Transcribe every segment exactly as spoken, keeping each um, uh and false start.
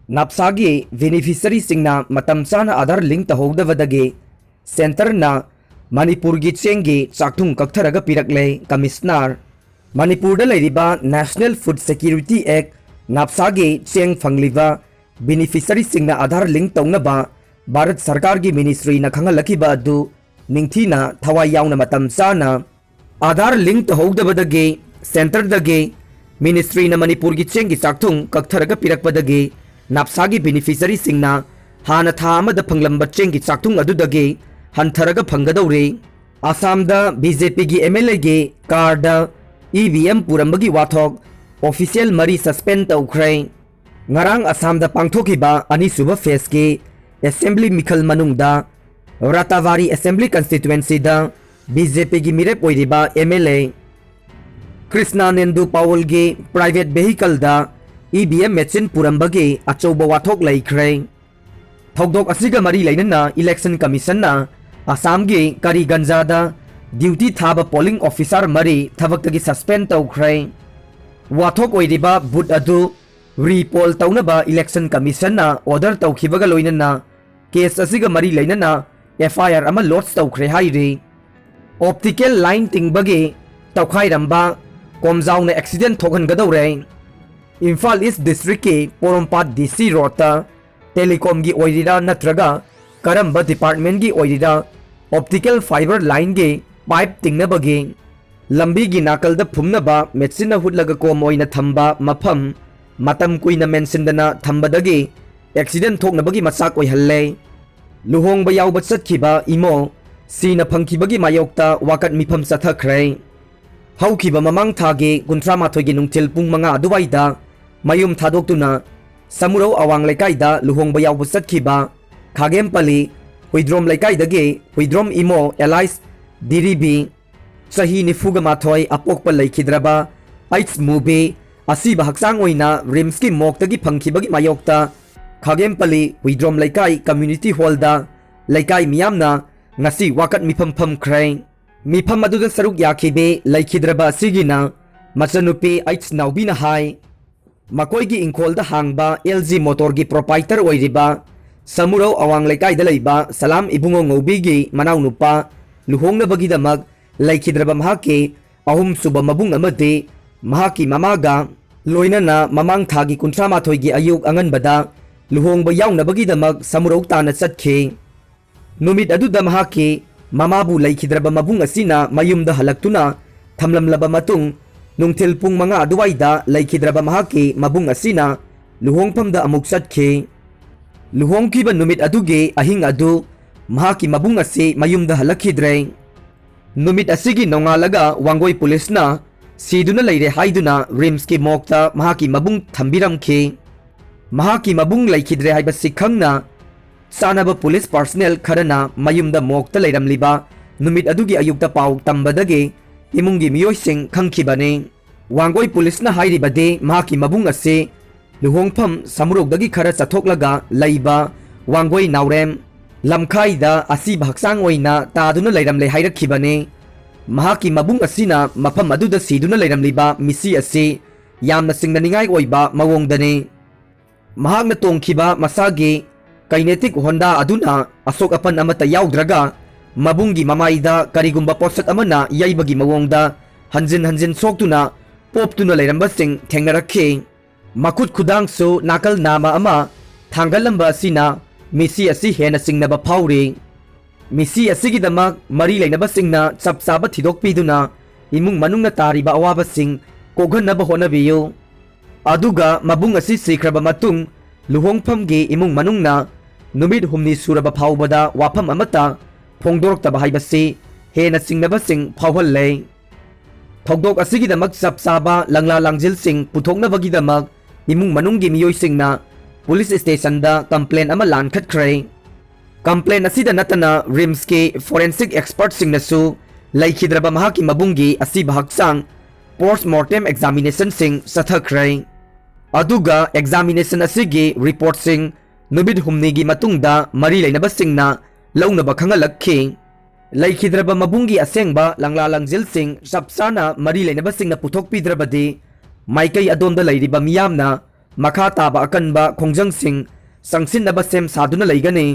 ꯅꯥꯞꯁꯥꯒꯤ ꯕꯦꯅꯤꯐꯤꯁꯔꯤꯁꯤꯡꯅ ꯃꯇꯝ ꯆꯥꯅ ꯑꯥꯙꯥꯔ ꯂꯤꯡ ꯇꯧꯍꯧꯗꯕꯗꯒꯤ ꯁꯦꯟꯇꯔꯅ ꯃꯅꯤꯄꯨꯔꯒꯤ ꯆꯦꯡꯒꯤ ꯆꯥꯛꯊꯨꯡ ꯀꯛꯊꯔꯒ ꯄꯤꯔꯛꯂꯦ꯫ ꯀꯃꯤꯁꯅꯔ꯫ ꯃꯅꯤꯄꯨꯔꯗ ꯂꯩꯔꯤꯕ National Food Security Act, ꯅꯥꯞꯁꯥꯒꯤ ꯆꯦꯡ ꯐꯪꯂꯤꯕ ꯕꯦꯅꯤꯐꯤꯁꯔꯤꯁꯤꯡꯅ ꯑꯥꯙꯥꯔ ꯂꯤꯡ ꯇꯧꯅꯕ ꯚꯥꯔꯠ ꯁꯔꯀꯥꯔꯒꯤ ꯃꯤꯅꯤꯁꯇ꯭ꯔꯤꯅ ꯈꯪꯍꯜꯂꯛꯈꯤꯕ ꯑꯗꯨ ꯅꯤꯡꯊꯤꯅ ꯊꯋꯥꯏ ꯌꯥꯎꯅ ꯃꯇꯝ ꯆꯥꯅ ꯑꯥꯙꯥꯔ ꯂꯤꯡ ꯇꯧꯍꯧꯗꯕꯗꯒꯤ ꯁꯦꯟꯇꯔꯗꯒꯤ ꯃꯤꯅꯤꯁꯇ꯭ꯔꯤꯅ ꯃꯅꯤꯄꯨꯔꯒꯤ ꯆꯦꯡꯒꯤ ꯆꯥꯛꯊꯨꯡ ꯀꯛꯊꯔꯒ ꯄꯤꯔꯛꯄꯗꯒꯤ ꯅꯥꯞꯁꯥꯒꯤ ꯕꯦꯅꯤꯐꯤꯁꯔꯤꯁꯤꯡꯅ ꯍꯥꯟꯅ ꯊꯥ ꯑꯃꯗ ꯐꯪꯂꯝꯕ ꯆꯦꯡꯒꯤ ꯆꯥꯛꯊꯨꯡ ꯑꯗꯨꯗꯒꯤ ꯍꯟꯊꯔꯒ ꯐꯪꯒꯗꯧꯔꯤ꯫ ꯑꯁꯥꯝꯗ ꯕꯤ ꯖꯦ ꯄꯤꯒꯤ ꯑꯦꯝ ꯑꯦꯜ ꯑꯦꯒꯤ ꯀꯥꯔꯗ ꯏ ꯚꯤ ꯑꯦꯝ ꯄꯨꯔꯝꯕꯒꯤ ꯋꯥꯊꯣꯛ ꯑꯣꯐꯤꯁꯤꯌꯦꯜ ꯃꯔꯤ ꯁꯁꯄꯦꯟ ꯇꯧꯈ꯭ꯔꯦ꯫ ꯉꯔꯥꯡ ꯑꯁꯥꯝꯗ ꯄꯥꯡꯊꯣꯛꯈꯤꯕ ꯑꯅꯤꯁꯨꯕ ꯐꯦꯖꯀꯤ ꯑꯦꯁꯦꯝꯕ꯭ꯂꯤ ꯃꯤꯈꯜ ꯃꯅꯨꯡꯗ ꯔꯥꯇꯥꯕꯥꯔꯤ ꯑꯦꯁꯦꯝꯕ꯭ꯂꯤ ꯀꯟꯁꯇꯤꯇ꯭ꯋꯦꯟꯁꯤꯗ ꯕꯤ ꯖꯦ ꯄꯤꯒꯤ ꯃꯤꯔꯦꯞ ꯑꯣꯏꯔꯤꯕ ꯑꯦꯝ ꯑꯦꯜ ꯑꯦ ꯀ꯭ꯔꯤꯁꯅꯥꯅꯦꯟꯗꯨ ꯄꯥꯎꯜꯒꯤ ꯄ꯭ꯔꯥꯏꯚꯦꯠ ꯚꯦꯍꯤꯀꯜꯗ ꯏ ꯚꯤ ꯑꯦꯝ ꯃꯦꯆꯤꯟ ꯄꯨꯔꯝꯕꯒꯤ ꯑꯆꯧꯕ ꯋꯥꯊꯣꯛ ꯂꯩꯈ꯭ꯔꯦ꯫ ꯊꯧꯗꯣꯛ ꯑꯁꯤꯒ ꯃꯔꯤ ꯂꯩꯅꯅ ꯏꯂꯦꯛꯁꯟ ꯀꯃꯤꯁꯟꯅ ꯑꯁꯥꯝꯒꯤ ꯀꯔꯤꯒꯟꯖꯥꯗ ꯗ꯭ꯌꯨꯇꯤ ꯊꯥꯕ ꯄꯣꯂꯤꯡ ꯑꯣꯐꯤꯁꯥꯔ ꯃꯔꯤ ꯊꯕꯛꯇꯒꯤ ꯁꯁꯄꯦꯟ ꯇꯧꯈ꯭ꯔꯦ꯫ ꯋꯥꯊꯣꯛ ꯑꯣꯏꯔꯤꯕ ꯕꯨꯠ ꯑꯗꯨ ꯔꯤꯄꯣꯜ ꯇꯧꯅꯕ ꯏꯂꯦꯛꯁꯟ ꯀꯃꯤꯁꯟꯅ ꯑꯣꯔꯗꯔ ꯇꯧꯈꯤꯕꯒ ꯂꯣꯏꯅꯅ ꯀꯦꯁ ꯑꯁꯤꯒ ꯃꯔꯤ ꯂꯩꯅꯅ ꯑꯦꯐ ꯑꯥꯏ ꯑꯥꯔ ꯑꯃ ꯂꯣꯗꯖ ꯇꯧꯈ꯭ꯔꯦ ꯍꯥꯏꯔꯤ꯫ ꯑꯣꯞꯇꯤꯀꯦꯜ ꯂꯥꯏꯟ ꯇꯤꯡꯕꯒꯤ ꯇꯧꯈꯥꯏꯔꯝꯕ ꯀꯣꯝꯖꯥꯎꯅ ꯑꯦꯛꯁꯤꯗꯦꯟ ꯊꯣꯛꯍꯟꯒꯗꯧꯔꯦ꯫ ꯏꯝꯐꯥꯜ ꯏꯁ ꯗꯤꯁꯇ꯭ꯔꯤꯛꯀꯤ ꯄꯣꯔꯣꯝꯄꯥꯠ ꯗꯤ ꯁꯤ ꯔꯣꯗꯇ ꯇꯦꯂꯤꯀꯣꯝꯒꯤ ꯑꯣꯏꯔꯤꯔꯥ ꯅꯠꯇ꯭ꯔꯒ ꯀꯔꯝꯕ ꯗꯤꯄꯥꯔꯠꯃꯦꯟꯒꯤ ꯑꯣꯏꯔꯤꯔꯥ ꯑꯣꯞꯇꯤꯀꯦꯜ ꯐꯥꯏꯕꯔ ꯂꯥꯏꯟꯒꯤ ꯄꯥꯏꯞ ꯇꯤꯡꯅꯕꯒꯤ ꯂꯝꯕꯤꯒꯤ ꯅꯥꯀꯜꯗ ꯐꯨꯝꯅꯕ ꯃꯦꯆꯤꯟꯅ ꯍꯨꯠꯂꯒ ꯀꯣꯝ ꯑꯣꯏꯅ ꯊꯝꯕ ꯃꯐꯝ ꯃꯇꯝ ꯀꯨꯏꯅ ꯃꯦꯟꯁꯤꯟꯗꯅ ꯊꯝꯕꯗꯒꯤ ꯑꯦꯛꯁꯤꯗꯦꯟ ꯊꯣꯛꯅꯕꯒꯤ ꯃꯆꯥꯛ ꯑꯣꯏꯍꯜꯂꯦ꯫ ꯂꯨꯍꯣꯡꯕ ꯌꯥꯎꯕ ꯆꯠꯈꯤꯕ ꯏꯃꯣ ꯁꯤꯅ ꯐꯪꯈꯤꯕꯒꯤ ꯃꯥꯌꯣꯛꯇ ꯋꯥꯀꯠ ꯃꯤꯐꯝ ꯆꯠꯊꯈ꯭ꯔꯦ꯫ ꯍꯧꯈꯤꯕ ꯃꯃꯥꯡ ꯊꯥꯒꯤ ꯀꯨꯟꯊ꯭ꯔꯥ ꯃꯥꯊꯣꯏꯒꯤ ꯅꯨꯡꯊꯤꯜ ꯄꯨꯡ ꯃꯉꯥ ꯑꯗꯨꯋꯥꯏꯗ ꯃꯌꯨꯝ ꯊꯥꯗꯣꯛꯇꯨꯅ ꯁꯃꯨꯔꯧ ꯑꯋꯥꯡ ꯂꯩꯀꯥꯏꯗ ꯂꯨꯍꯣꯡꯕ ꯌꯥꯎꯕ ꯆꯠꯈꯤꯕ ꯈꯥꯒꯦꯝꯄꯜꯂꯤ ꯍꯨꯏꯗ꯭ꯔꯣꯝ ꯂꯩꯀꯥꯏꯗꯒꯤ ꯍꯨꯏꯗ꯭ꯔꯣꯝ ꯏꯃꯣ ꯑꯦꯂꯥꯏꯁ ꯗꯤꯔꯤꯕꯤ, ꯆꯍꯤ ꯅꯤꯐꯨꯒ ꯃꯥꯊꯣꯏ, ꯑꯄꯣꯛꯄ ꯂꯩꯈꯤꯗ꯭ꯔꯕ ꯑꯩꯆ ꯃꯨꯕꯤ, ꯑꯁꯤꯕ ꯍꯛꯆꯥꯡ ꯑꯣꯏꯅ ꯔꯤꯝꯁꯀꯤ ꯃꯣꯛꯇꯒꯤ ꯐꯪꯈꯤꯕꯒꯤ ꯃꯥꯌꯣꯛꯇ ꯈꯥꯒꯦꯝꯄꯜꯂꯤ ꯍꯨꯏꯗ꯭ꯔꯣꯝ ꯂꯩꯀꯥꯏ ꯀꯝꯃ꯭ꯌꯨꯅꯤꯇꯤ ꯍꯣꯜꯗ ꯂꯩꯀꯥꯏ ꯃꯤꯌꯥꯝꯅ ꯉꯁꯤ ꯋꯥꯀꯠ ꯃꯤꯐꯝ ꯐꯝꯈ꯭ꯔꯦ꯫ ꯃꯤꯐꯝ ꯑꯗꯨꯗ ꯁꯔꯨꯛ ꯌꯥꯈꯤꯕꯤ ꯂꯩꯈꯤꯗ꯭ꯔꯕ ꯑꯁꯤꯒꯤꯅ ꯃꯆꯟꯅꯨꯄꯤ ꯑꯩꯆ ꯅꯥꯎꯕꯤꯅ ꯍꯥꯏ, ꯃꯈꯣꯏꯒꯤ ꯏꯪꯈꯣꯜꯗ ꯍꯥꯡꯕ ꯑꯦꯜ ꯖꯤ ꯃꯣꯇꯣꯔꯒꯤ ꯄ꯭ꯔꯣꯄꯥꯏꯇꯔ ꯑꯣꯏꯔꯤꯕ ꯁꯃꯨꯔꯧ ꯑꯋꯥꯡ ꯂꯩꯀꯥꯏꯗ ꯂꯩꯕ ꯁꯂꯥꯝ ꯏꯕꯨꯡꯉꯣ ꯉꯧꯕꯤꯒꯤ ꯃꯅꯥꯎꯅꯨꯄꯥ ꯂꯨꯍꯣꯡꯅꯕꯒꯤꯗꯃꯛ ꯂꯩꯈꯤꯗ꯭ꯔꯕ ꯃꯍꯥꯛꯀꯤ ꯑꯍꯨꯝꯁꯨꯕ ꯃꯕꯨꯡ ꯑꯃꯗꯤ ꯃꯍꯥꯛꯀꯤ ꯃꯃꯥꯒ ꯂꯣꯏꯅꯅ ꯃꯃꯥꯡ ꯊꯥꯒꯤ ꯀꯨꯟꯊ꯭ꯔꯥ ꯃꯥꯊꯣꯏꯒꯤ ꯑꯌꯨꯛ ꯑꯉꯟꯕꯗ ꯂꯨꯍꯣꯡꯕ ꯌꯥꯎꯅꯕꯒꯤꯗꯃꯛ ꯁꯃꯨꯔꯧ ꯇꯥꯅ ꯆꯠꯈꯤ꯫ ꯅꯨꯃꯤꯠ ꯑꯗꯨꯗ ꯃꯍꯥꯛꯀꯤ ꯃꯃꯥꯕꯨ ꯂꯩꯈꯤꯗ꯭ꯔꯕ ꯃꯕꯨꯡ ꯑꯁꯤꯅ ꯃꯌꯨꯝꯗ ꯍꯜꯂꯛꯇꯨꯅ ꯊꯝꯂꯝꯂꯕ ꯃꯇꯨꯡ, ꯅꯨꯡꯊꯤꯜ ꯄꯨꯡ ꯃꯉꯥ ꯑꯗꯨꯋꯥꯏꯗ ꯂꯩꯈꯤꯗ꯭ꯔꯕ ꯃꯍꯥꯛꯀꯤ ꯃꯕꯨꯡ ꯑꯁꯤꯅ ꯂꯨꯍꯣꯡꯐꯝꯗ ꯑꯃꯨꯛ ꯆꯠꯈꯤ꯫ ꯂꯨꯍꯣꯡꯈꯤꯕ ꯅꯨꯃꯤꯠ ꯑꯗꯨꯒꯤ ꯑꯍꯤꯡ ꯑꯗꯨ ꯃꯍꯥꯛꯀꯤ ꯃꯕꯨꯡ ꯑꯁꯤ ꯃꯌꯨꯝꯗ ꯍꯜꯂꯛꯈꯤꯗ꯭ꯔꯦ꯫ ꯅꯨꯃꯤꯠ ꯑꯁꯤꯒꯤ ꯅꯣꯡꯉꯥꯜꯂꯒ ꯋꯥꯡꯒꯣꯏ ꯄꯨꯂꯤꯁꯅ ꯁꯤꯗꯨꯅ ꯂꯩꯔꯦ ꯍꯥꯏꯗꯨꯅ ꯔꯤꯝꯁꯀꯤ ꯃꯣꯔꯒꯇ ꯃꯍꯥꯛꯀꯤ ꯃꯕꯨꯡ ꯊꯝꯕꯤꯔꯝꯈꯤ꯫ ꯃꯍꯥꯛꯀꯤ ꯃꯕꯨꯡ ꯂꯩꯈꯤꯗ꯭ꯔꯦ ꯍꯥꯏꯕꯁꯤ ꯈꯪꯅ ꯆꯥꯅꯕ ꯄꯨꯂꯤꯁ ꯄꯥꯔꯁꯅꯦꯜ ꯈꯔꯅ ꯃꯌꯨꯝꯗ ꯃꯣꯔꯒꯇ ꯂꯩꯔꯝꯂꯤꯕ ꯅꯨꯃꯤꯠ ꯑꯗꯨꯒꯤ ꯑꯌꯨꯛꯇ ꯄꯥꯎ ꯇꯝꯕꯗꯒꯤ ꯏꯃꯨꯡꯒꯤ ꯃꯤꯑꯣꯏꯁꯤꯡ ꯈꯪꯈꯤꯕꯅꯤ꯫ ꯋꯥꯡꯒꯣꯏ ꯄꯨꯂꯤꯁꯅ ꯍꯥꯏꯔꯤꯕꯗꯤ ꯃꯍꯥꯛꯀꯤ ꯃꯕꯨꯡ ꯑꯁꯤ ꯂꯨꯍꯣꯡꯐꯝ ꯁꯃꯨꯔꯧꯗꯒꯤ ꯈꯔ ꯆꯠꯊꯣꯛꯂꯒ ꯂꯩꯕ ꯋꯥꯡꯒꯣꯏ ꯅꯥꯎꯔꯦꯝ ꯂꯝꯈꯥꯏꯗ ꯑꯁꯤꯕ ꯍꯛꯆꯥꯡ ꯑꯣꯏꯅ ꯇꯥꯗꯨꯅ ꯂꯩꯔꯝꯂꯦ ꯍꯥꯏꯔꯛꯈꯤꯕꯅꯤ꯫ ꯃꯍꯥꯛꯀꯤ ꯃꯕꯨꯡ ꯑꯁꯤꯅ ꯃꯐꯝ ꯑꯗꯨꯗ ꯁꯤꯗꯨꯅ ꯂꯩꯔꯝꯂꯤꯕ ꯃꯤꯁꯤ ꯑꯁꯤ ꯌꯥꯝꯅ ꯆꯤꯡꯅꯅꯤꯡꯉꯥꯏ ꯑꯣꯏꯕ ꯃꯑꯣꯡꯗꯅꯤ꯫ ꯃꯍꯥꯛꯅ ꯇꯣꯡꯈꯤꯕ ꯃꯁꯥꯒꯤ ꯀꯥꯏꯅꯦꯇꯤꯛ ꯍꯣꯟꯗꯥ ꯑꯗꯨꯅ ꯑꯁꯣꯛ ꯑꯄꯟ ꯑꯃꯠꯇ ꯌꯥꯎꯗ꯭ꯔꯒ ꯃꯕꯨꯡꯒꯤ ꯃꯃꯥꯏꯗ ꯀꯔꯤꯒꯨꯝꯕ ꯄꯣꯠꯁꯛ ꯑꯃꯅ ꯌꯩꯕꯒꯤ ꯃꯑꯣꯡꯗ ꯍꯟꯖꯤꯟ ꯍꯟꯖꯤꯟ ꯁꯣꯛꯇꯨꯅ ꯄꯣꯞꯇꯨꯅ ꯂꯩꯔꯝꯕꯁꯤꯡ ꯊꯦꯡꯅꯔꯛꯈꯤ꯫ ꯃꯈꯨꯠ ꯈꯨꯗꯥꯡꯁꯨ ꯅꯥꯀꯜ ꯅꯥꯝꯃ ꯑꯃ ꯊꯥꯡꯒꯠꯂꯝꯕ ꯑꯁꯤꯅ ꯃꯤꯁꯤ ꯑꯁꯤ ꯍꯦꯟꯅ ꯆꯤꯡꯅꯕ ꯐꯥꯎꯔꯤ꯫ ꯃꯤꯁꯤ ꯑꯁꯤꯒꯤꯗꯃꯛ ꯃꯔꯤ ꯂꯩꯅꯕꯁꯤꯡꯅ ꯆꯞ ꯆꯥꯕ ꯊꯤꯗꯣꯛꯄꯤꯗꯨꯅ ꯏꯃꯨꯡ ꯃꯅꯨꯡꯅ ꯇꯥꯔꯤꯕ ꯑꯋꯥꯕꯁꯤꯡ ꯀꯣꯛꯍꯟꯅꯕ ꯍꯣꯠꯅꯕꯤꯌꯨ꯫ ꯑꯗꯨꯒ ꯃꯕꯨꯡ ꯑꯁꯤ ꯁꯤꯈ꯭ꯔꯕ ꯃꯇꯨꯡ ꯂꯨꯍꯣꯡꯐꯝꯒꯤ ꯏꯃꯨꯡ ꯃꯅꯨꯡꯅ ꯅꯨꯃꯤꯠ ꯍꯨꯝꯅꯤ ꯁꯨꯔꯕ ꯐꯥꯎꯕꯗ ꯋꯥꯐꯝ ꯑꯃꯠꯇ ꯐꯣꯡꯗꯣꯔꯛꯇꯕ ꯍꯥꯏꯕꯁꯤ ꯍꯦꯟꯅ ꯆꯤꯡꯅꯕꯁꯤꯡ ꯐꯥꯎꯍꯜꯂꯦ꯫ ꯊꯧꯗꯣꯛ ꯑꯁꯤꯒꯤꯗꯃꯛ ꯆꯞ ꯆꯥꯕ ꯂꯪꯂꯥ ꯂꯥꯡꯖꯤꯜꯁꯤꯡ ꯄꯨꯊꯣꯛꯅꯕꯒꯤꯗꯃꯛ ꯏꯃꯨꯡ ꯃꯅꯨꯡꯒꯤ ꯃꯤꯑꯣꯏꯁꯤꯡꯅ ꯄꯨꯂꯤꯁ ꯁ꯭ꯇꯦꯁꯟꯗ ꯀꯝꯄ꯭ꯂꯦꯟ ꯑꯃ ꯂꯥꯟꯈꯠꯈ꯭ꯔꯦ꯫ ꯀꯝꯄ꯭ꯂꯦꯟ ꯑꯁꯤꯗ ꯅꯠꯇꯅ ꯔꯤꯝꯁꯀꯤ ꯐꯣꯔꯦꯟꯁꯤꯛ ꯑꯦꯛꯁꯄꯔꯠꯁꯤꯡꯅꯁꯨ ꯂꯩꯈꯤꯗ꯭ꯔꯕ ꯃꯍꯥꯛꯀꯤ ꯃꯕꯨꯡꯒꯤ ꯑꯁꯤꯕ ꯍꯛꯆꯥꯡ ꯄꯣꯁ ꯃꯣꯔꯇꯦꯝ ꯑꯦꯛꯖꯥꯃꯤꯅꯦꯁꯟꯁꯤꯡ ꯆꯠꯊꯈ꯭ꯔꯦ꯫ ꯑꯗꯨꯒ ꯑꯦꯛꯖꯥꯃꯤꯅꯦꯁꯟ ꯑꯁꯤꯒꯤ ꯔꯤꯄꯣꯔꯠꯁꯤꯡ ꯅꯨꯃꯤꯠ ꯍꯨꯝꯅꯤꯒꯤ ꯃꯇꯨꯡꯗ ꯃꯔꯤ ꯂꯩꯅꯕꯁꯤꯡꯅ ꯂꯧꯅꯕ ꯈꯪꯍꯜꯂꯛꯈꯤ꯫ ꯂꯩꯈꯤꯗ꯭ꯔꯕ ꯃꯕꯨꯡꯒꯤ ꯑꯁꯦꯡꯕ ꯂꯪꯂꯥ ꯂꯪꯖꯤꯜꯁꯤꯡ ꯆꯞ ꯆꯥꯅ ꯃꯔꯤ ꯂꯩꯅꯕꯁꯤꯡꯅ ꯄꯨꯊꯣꯛꯄꯤꯗ꯭ꯔꯕꯗꯤ ꯃꯥꯏꯀꯩ ꯑꯗꯣꯝꯗ ꯂꯩꯔꯤꯕ ꯃꯤꯌꯥꯝꯅ ꯃꯈꯥ ꯇꯥꯕ ꯑꯀꯟꯕ ꯈꯣꯡꯖꯪꯁꯤꯡ ꯆꯪꯁꯤꯟꯅꯕ ꯁꯦꯝ ꯁꯥꯗꯨꯅ ꯂꯩꯒꯅꯤ꯫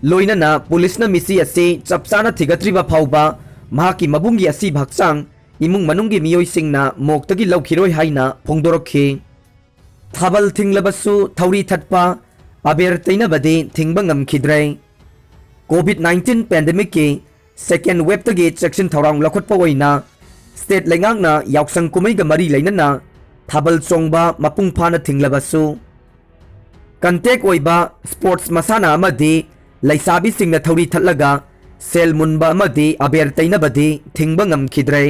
ꯂꯣꯏꯅꯅ ꯄꯨꯂꯤꯁꯅ ꯃꯤꯁꯤ ꯑꯁꯤ ꯆꯞ ꯆꯥꯅ ꯊꯤꯒꯠꯇ꯭ꯔꯤꯕ ꯐꯥꯎꯕ ꯃꯍꯥꯛꯀꯤ ꯃꯕꯨꯡꯒꯤ ꯑꯁꯤꯕ ꯍꯛꯆꯥꯡ ꯏꯃꯨꯡ ꯃꯅꯨꯡꯒꯤ ꯃꯤꯑꯣꯏꯁꯤꯡꯅ ꯃꯣꯛꯇꯒꯤ ꯂꯧꯈꯤꯔꯣꯏ ꯍꯥꯏꯅ ꯐꯣꯡꯗꯣꯔꯛꯈꯤ꯫ ꯊꯥꯕꯜ ꯊꯤꯡꯂꯕꯁꯨ ꯊꯧꯔꯤ ꯊꯠꯄ, ꯑꯕꯦꯔ ꯇꯩꯅꯕꯗꯤ ꯊꯤꯡꯕ ꯉꯝꯈꯤꯗ꯭ꯔꯦ꯫ ꯀꯣꯚꯤꯗ ꯅꯥꯏꯟꯇꯤꯟ ꯄꯦꯟꯗꯦꯃꯤꯛꯀꯤ ꯁꯦꯀꯦꯟ ꯋꯦꯕꯇꯒꯤ ꯆꯦꯛꯁꯤꯟ ꯊꯧꯔꯥꯡ ꯂꯧꯈꯠꯄ ꯑꯣꯏꯅ ꯁ꯭ꯇꯦꯠ ꯂꯩꯉꯥꯛꯅ ꯌꯥꯎꯁꯪ ꯀꯨꯝꯍꯩꯒ ꯃꯔꯤ ꯂꯩꯅꯅ ꯊꯥꯕꯜ ꯆꯣꯡꯕ ꯃꯄꯨꯡ ꯐꯥꯅ ꯊꯤꯡꯂꯕꯁꯨ, ꯀꯟꯇꯦꯛ ꯑꯣꯏꯕ ꯁ꯭ꯄꯣꯔꯠꯁ ꯃꯁꯥꯟꯅ ꯑꯃꯗꯤ ꯂꯩꯁꯥꯕꯤꯁꯤꯡꯅ ꯊꯧꯔꯤ ꯊꯠꯂꯒ ꯁꯦꯜ ꯃꯨꯟꯕ ꯑꯃꯗꯤ ꯑꯕꯦꯔ ꯇꯩꯅꯕꯗꯤ ꯊꯤꯡꯕ ꯉꯝꯈꯤꯗ꯭ꯔꯦ꯫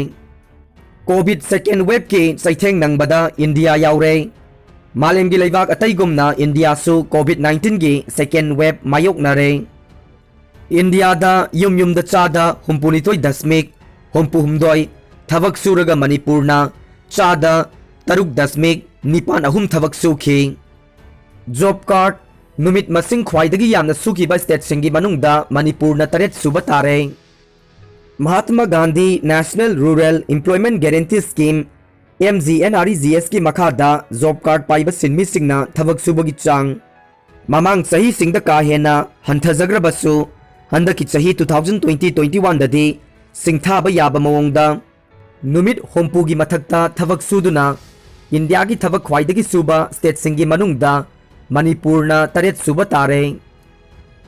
ꯀꯣꯚꯤꯗ ꯁꯦꯀꯦꯟ ꯋꯦꯕꯀꯤ ꯆꯩꯊꯦꯡ ꯅꯪꯕꯗ ꯏꯟꯗꯤꯌꯥ ꯌꯥꯎꯔꯦ꯫ ꯃꯥꯂꯦꯝꯒꯤ ꯂꯩꯕꯥꯛ ꯑꯇꯩꯒꯨꯝꯅ ꯏꯟꯗꯤꯌꯥꯁꯨ ꯀꯣꯚꯤꯗ ꯅꯥꯏꯟꯇꯤꯟꯒꯤ ꯁꯦꯀꯦꯟ ꯋꯦꯕ ꯃꯥꯌꯣꯛꯅꯔꯦ꯫ ꯏꯟꯗꯤꯌꯥꯗ ꯌꯨꯝ ꯌꯨꯝꯗ ꯆꯥꯗ ꯍꯨꯝꯐꯨꯅꯤꯊꯣꯏ ꯗꯁꯃꯤꯛ ꯍꯨꯝꯐꯨꯍꯨꯝꯗꯣꯏ ꯊꯕꯛ ꯁꯨꯔꯒ ꯃꯅꯤꯄꯨꯔꯅ ꯆꯥꯗ ꯇꯔꯨꯛ ꯗꯁꯃꯤꯛ ꯅꯤꯄꯥꯟ ꯑꯍꯨꯝ ꯊꯕꯛ ꯁꯨꯈꯤ꯫ ꯖꯣꯕ ꯀꯥꯔꯗ ꯅꯨꯃꯤꯠ ꯃꯁꯤꯡ ꯈ꯭ꯋꯥꯏꯗꯒꯤ ꯌꯥꯝꯅ ꯁꯨꯈꯤꯕ ꯁ꯭ꯇꯦꯠꯁꯤꯡꯒꯤ ꯃꯅꯨꯡꯗ ꯃꯅꯤꯄꯨꯔꯅ ꯇꯔꯦꯠ ꯁꯨꯕ ꯇꯥꯔꯦ꯫ Mahatma Gandhi national rural employment guarantee scheme, M G N R E G ꯑꯦꯁꯀꯤ ꯃꯈꯥꯗ ꯖꯣꯕ ꯀꯥꯔꯗ ꯄꯥꯏꯕ ꯁꯤꯟꯃꯤꯁꯤꯡꯅ ꯊꯕꯛ ꯁꯨꯕꯒꯤ ꯆꯥꯡ ꯃꯃꯥꯡ ꯆꯍꯤꯁꯤꯡꯗ ꯀꯥ ꯍꯦꯟꯅ ꯍꯟꯊꯖꯈ꯭ꯔꯕꯁꯨ, ꯍꯟꯗꯛꯀꯤ ꯆꯍꯤ two thousand twenty twenty-oneꯗꯗꯤ ꯁꯤꯡꯊꯥꯕ ꯌꯥꯕ ꯃꯑꯣꯡꯗ ꯅꯨꯃꯤꯠ ꯍꯨꯝꯐꯨꯒꯤ ꯃꯊꯛꯇ ꯊꯕꯛ ꯁꯨꯗꯨꯅ ꯏꯟꯗꯤꯌꯥꯒꯤ ꯊꯕꯛ ꯈ꯭ꯋꯥꯏꯗꯒꯤ ꯁꯨꯕ ꯁ꯭ꯇꯦꯠꯁꯤꯡꯒꯤ ꯃꯅꯨꯡꯗ ꯃꯅꯤꯄꯨꯔꯅ ꯇꯔꯦꯠ ꯁꯨꯕ ꯇꯥꯔꯦ꯫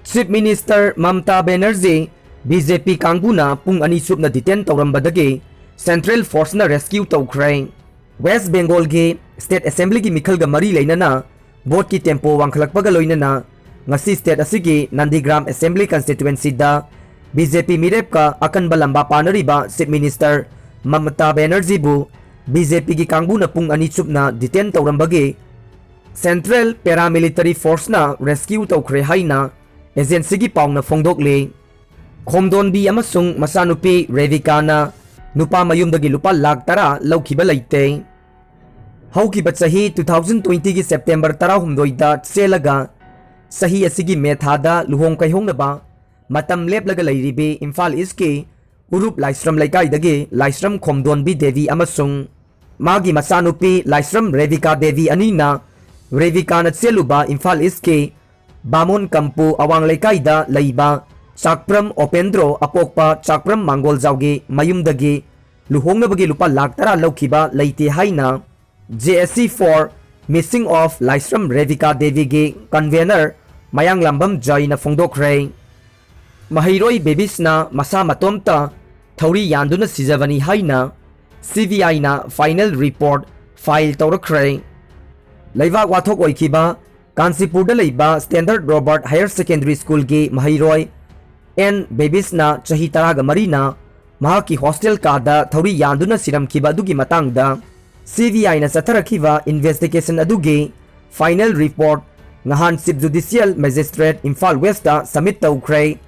Chief minister Mamata Banerjee B J P ꯀꯥꯡꯕꯨꯅ ꯄꯨꯡ ꯑꯅꯤ ꯆꯨꯞꯅ ꯗꯤꯇꯦꯟ ꯇꯧꯔꯝꯕꯗꯒꯤ ꯁꯦꯟꯇ꯭ꯔꯦꯜ ꯐꯣꯔꯁꯅ ꯔꯦꯁꯀ꯭ꯌꯨ ꯇꯧꯈ꯭ꯔꯦ꯫ ꯋꯦꯁ ꯕꯦꯡꯒꯣꯜꯒꯤ ꯁ꯭ꯇꯦꯠ ꯑꯦꯁꯦꯝꯕ꯭ꯂꯤꯒꯤ ꯃꯤꯈꯜꯒ ꯃꯔꯤ ꯂꯩꯅꯅ ꯚꯣꯠꯀꯤ ꯇꯦꯝꯄꯣ ꯋꯥꯡꯈꯠꯂꯛꯄꯒ ꯂꯣꯏꯅꯅ ꯉꯁꯤ ꯁ꯭ꯇꯦꯠ ꯑꯁꯤꯒꯤ ꯅꯟꯗꯤꯒ꯭ꯔꯥꯝ ꯑꯦꯁꯦꯝꯕ꯭ꯂꯤ ꯀꯟꯁꯇꯤꯇ꯭ꯋꯦꯟꯁꯤꯗ ꯕꯤ ꯖꯦ ꯄꯤ ꯃꯤꯔꯦꯞꯀ ꯑꯀꯟꯕ ꯂꯝꯕꯥ ꯄꯥꯅꯔꯤꯕ ꯆꯤꯐ ꯃꯤꯅꯤꯁꯇꯔ ꯃꯃꯇꯥ ꯕꯦꯅꯔꯖꯤꯕꯨ ꯕꯤ ꯖꯦ ꯄꯤꯒꯤ ꯀꯥꯡꯕꯨꯅ ꯄꯨꯡ ꯑꯅꯤ ꯆꯨꯞꯅ ꯗꯤꯇꯦꯟ ꯇꯧꯔꯝꯕꯒꯤ ꯁꯦꯟꯇ꯭ꯔꯦꯜ ꯄꯦꯔꯥꯃꯤꯂꯤꯇꯔꯤ ꯐꯣꯔꯁꯅ ꯔꯦꯁꯀ꯭ꯌꯨ ꯇꯧꯈ꯭ꯔꯦ ꯍꯥꯏꯅ ꯑꯦꯖꯦꯟꯁꯤꯒꯤ ꯄꯥꯎꯅ ꯐꯣꯡꯗꯣꯛꯂꯤ꯫ ꯈꯣꯝꯗꯣꯟꯕꯤ ꯑꯃꯁꯨꯡ ꯃꯆꯥꯅꯨꯄꯤ ꯔꯦꯕꯤꯀꯥꯅ ꯅꯨꯄꯥ ꯃꯌꯨꯝꯗꯒꯤ ꯂꯨꯄꯥ ꯂꯥꯈ ꯇꯔꯥ ꯂꯧꯈꯤꯕ ꯂꯩꯇꯦ꯫ ꯍꯧꯈꯤꯕ ꯆꯍꯤ two thousand twentyꯒꯤ ꯁꯦꯞꯇꯦꯝꯕꯔ ꯇꯔꯥꯍꯨꯝꯗꯣꯏꯗ ꯆꯦꯜꯂꯒ ꯆꯍꯤ ꯑꯁꯤꯒꯤ ꯃꯦ ꯊꯥꯗ ꯂꯨꯍꯣꯡ ꯀꯩꯍꯧꯅꯕ ꯃꯇꯝ ꯂꯦꯞꯂꯒ ꯂꯩꯔꯤꯕꯤ ꯏꯝꯐꯥꯜ ꯏꯁꯀꯤ ꯎꯔꯨꯞ ꯂꯥꯏꯁ꯭ꯔꯝ ꯂꯩꯀꯥꯏꯗꯒꯤ ꯂꯥꯏꯁ꯭ꯔꯝ ꯈꯣꯝꯗꯣꯟꯕꯤ ꯗꯦꯕꯤ ꯑꯃꯁꯨꯡ ꯃꯥꯒꯤ ꯃꯆꯥꯅꯨꯄꯤ ꯂꯥꯏꯁ꯭ꯔꯝ ꯔꯦꯕꯤꯀꯥ ꯗꯦꯕꯤ ꯑꯅꯤꯅ ꯔꯦꯕꯤꯀꯥꯅ ꯆꯦꯜꯂꯨꯕ ꯏꯝꯐꯥꯜ ꯏꯁꯀꯤ ꯕꯥꯃꯣꯟ ꯀꯝꯄꯨ ꯑꯋꯥꯡ ꯂꯩꯀꯥꯏꯗ ꯂꯩꯕ ꯆꯥꯛꯄ꯭ꯔꯝ ꯑꯣꯄꯦꯟꯗ꯭ꯔꯣ ꯑꯄꯣꯛꯄ ꯆꯥꯛꯄ꯭ꯔꯝ ꯃꯥꯡꯒꯣꯜꯖꯥꯎꯒꯤ ꯃꯌꯨꯝꯗꯒꯤ ꯂꯨꯍꯣꯡꯅꯕꯒꯤ ꯂꯨꯄꯥ ꯂꯥꯈ ꯇꯔꯥ ꯂꯧꯈꯤꯕ ꯂꯩꯇꯦ ꯍꯥꯏꯅ J S C for Missing of Laishram Rebika ꯗꯦꯕꯤꯒꯤ convenor ꯃꯌꯥꯡꯂꯥꯝꯕꯝ ꯖꯩꯅ ꯐꯣꯡꯗꯣꯛꯈ꯭ꯔꯦ꯫ ꯃꯍꯩꯔꯣꯏ ꯕꯦꯕꯤꯁꯅ ꯃꯁꯥ ꯃꯇꯣꯝꯇ ꯊꯧꯔꯤ ꯌꯥꯟꯗꯨꯅ ꯁꯤꯖꯕꯅꯤ ꯍꯥꯏꯅ C B I ꯅ final report file ꯇꯧꯔꯛꯈ꯭ꯔꯦ꯫ ꯂꯩꯕꯥꯛ ꯋꯥꯊꯣꯛ ꯑꯣꯏꯈꯤꯕ ꯀꯥꯟꯆꯤꯄꯨꯔꯗ ꯂꯩꯕ Standard Robert Higher Secondary Schoolꯒꯤ ꯃꯍꯩꯔꯣꯏ ꯑꯦꯟ ꯕꯦꯕꯤꯁꯅ ꯆꯍꯤ ꯇꯔꯥꯒ ꯃꯔꯤꯅ ꯃꯍꯥꯛꯀꯤ hostel ꯀꯥꯗ ꯊꯧꯔꯤ ꯌꯥꯟꯗꯨꯅ ꯁꯤꯔꯝꯈꯤꯕ ꯑꯗꯨꯒꯤ ꯃꯇꯥꯡꯗ C B I ꯅ ꯆꯠꯊꯔꯛꯈꯤꯕ investigation ꯑꯗꯨꯒꯤ final report ꯉꯍꯥꯟ Chief Judicial Magistrate Imphal Westꯇ submit ꯇꯧꯈ꯭ꯔꯦ꯫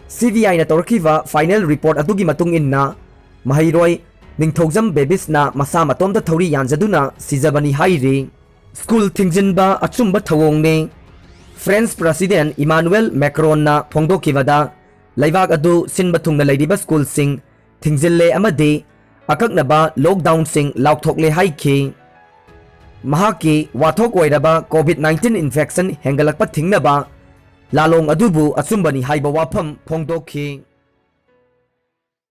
C B I ꯅ ꯇꯧꯔꯛꯈꯤꯕ final report ꯑꯗꯨꯒꯤ ꯃꯇꯨꯡ ꯏꯟꯅ ꯃꯍꯩꯔꯣꯏ ꯅꯤꯡꯊꯧꯖꯝ ꯕꯦꯕꯤꯁꯅ ꯃꯁꯥ ꯃꯇꯣꯝꯇ ꯊꯧꯔꯤ ꯌꯥꯟꯖꯗꯨꯅ ꯁꯤꯖꯕꯅꯤ ꯍꯥꯏꯔꯤ꯫ School ꯊꯤꯡꯖꯤꯟꯕ ꯑꯆꯨꯝꯕ ꯊꯧꯑꯣꯡꯅꯤ꯫ French President Emmanuel Macronꯅ ꯐꯣꯡꯗꯣꯛꯈꯤꯕꯗ ꯂꯩꯕꯥꯛ ꯑꯗꯨ ꯁꯤꯟꯕ ꯊꯨꯡꯅ ꯂꯩꯔꯤꯕ schoolꯁꯤꯡ ꯊꯤꯡꯖꯤꯜꯂꯦ ꯑꯃꯗꯤ ꯑꯀꯛꯅꯕ lockdownꯁꯤꯡ ꯂꯥꯎꯊꯣꯛꯂꯦ ꯍꯥꯏꯈꯤ꯫ ꯃꯍꯥꯛꯀꯤ ꯋꯥꯊꯣꯛ ꯑꯣꯏꯔꯕ COVID nineteen infection ꯍꯦꯟꯒꯠꯂꯛꯄ ꯊꯤꯡꯅꯕ ꯂꯥꯂꯣꯡ ꯑꯗꯨꯕꯨ ꯑꯆꯨꯝꯕꯅꯤ ꯍꯥꯏꯕ ꯋꯥꯐꯝ ꯐꯣꯡꯗꯣꯛꯈꯤ꯫